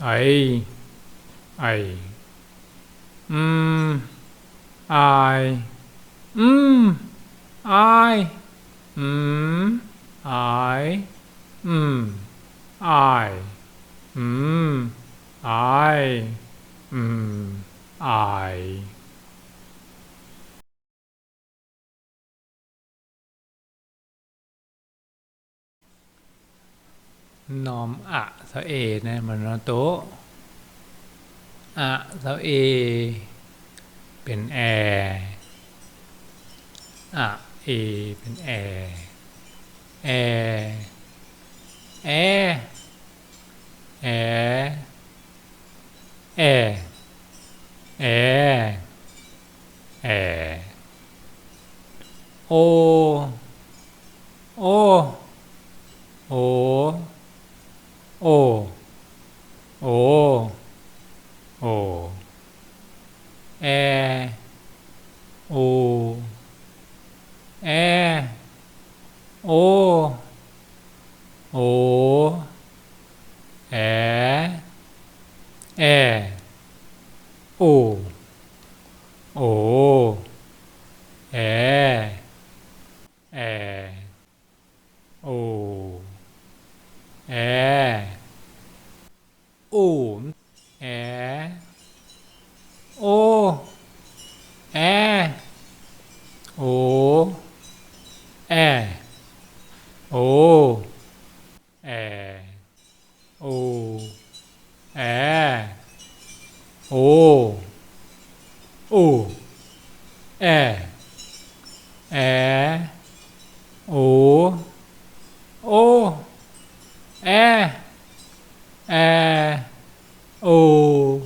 Aiv, aiv, m, ai, mv, ai, mv, ai, mv, ai, mv, ai, mv, ai. Norm aqc caux eix naaiv maaih norm doqv. Aqc caux eix benx ae. Aqc eix benx ae. Ae, ae, ae, ae, ae, ae. O, o, o, o, o, o. Ae, o, ae, o, o, ae, ae, o, o, ae, ae, o, ae, o, ae, o, ae, o, ae, o, ae, o, ae, o, o, ae, ae, o, o, ae, ae, o.